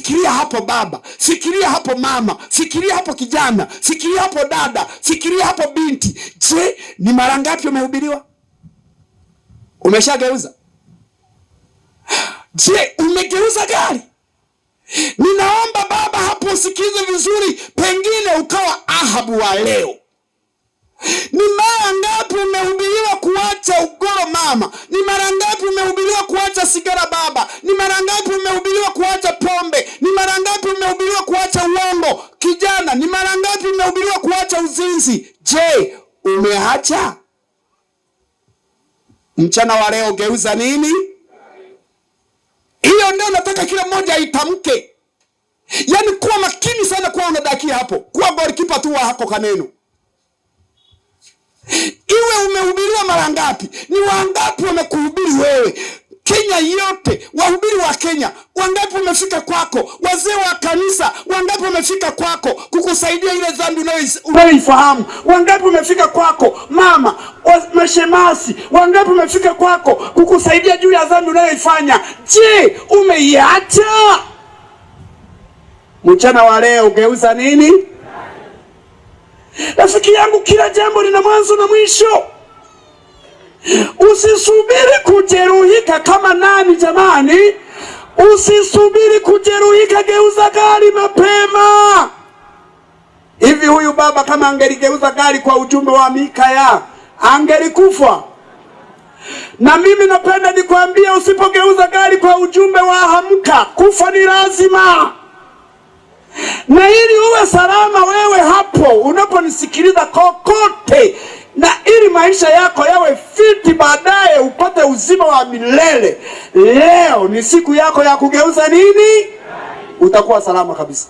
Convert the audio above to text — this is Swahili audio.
Fikiria hapo baba, fikiria hapo mama, fikiria hapo kijana, fikiria hapo dada, fikiria hapo binti. Je, ni mara ngapi umehubiriwa? Umeshageuza? Je, umegeuza gari? Ninaomba baba hapo usikize vizuri, pengine ukawa Ahabu wa leo. Ni mara ngapi umehubiriwa kuacha ugoro mama? Ni mara ngapi umehubiriwa kuacha sigara baba? Ni mara ngapi umehubiriwa kuacha pombe? Ni mara ngapi umehubiriwa kuacha uongo kijana? Ni mara ngapi umehubiriwa kuacha uzinzi? Je, umeacha? Mchana wa leo geuza nini? Hiyo ndio nataka kila mmoja aitamke. Yaani kuwa makini sana, kuwa unadakia hapo, kuwa golikipa tu wa hako kaneno. Iwe umehubiriwa mara ngapi? Ni wangapi wamekuhubiri wewe? Kenya yote, wahubiri wa Kenya wangapi wamefika kwako? Wazee wa kanisa wangapi wamefika kwako kukusaidia ile dhambi unayoifahamu? Wangapi wamefika kwako mama? Mashemasi wangapi wamefika kwako kukusaidia juu ya dhambi unayoifanya? Je, umeiacha? Mchana wa leo geuza nini? Rafiki yangu, kila jambo lina mwanzo na mwisho. Usisubiri kujeruhika kama nani jamani? Usisubiri kujeruhika, geuza gari mapema. Hivi huyu baba kama angeligeuza gari kwa ujumbe wa Mikaya, angelikufa? Na mimi napenda nikwambie, usipogeuza gari kwa ujumbe wa Amka, kufa ni lazima. Na ili uwe salama wewe hapo unaponisikiliza kokote, na ili maisha yako yawe fiti baadaye upate uzima wa milele, leo ni siku yako ya kugeuza nini? Utakuwa salama kabisa.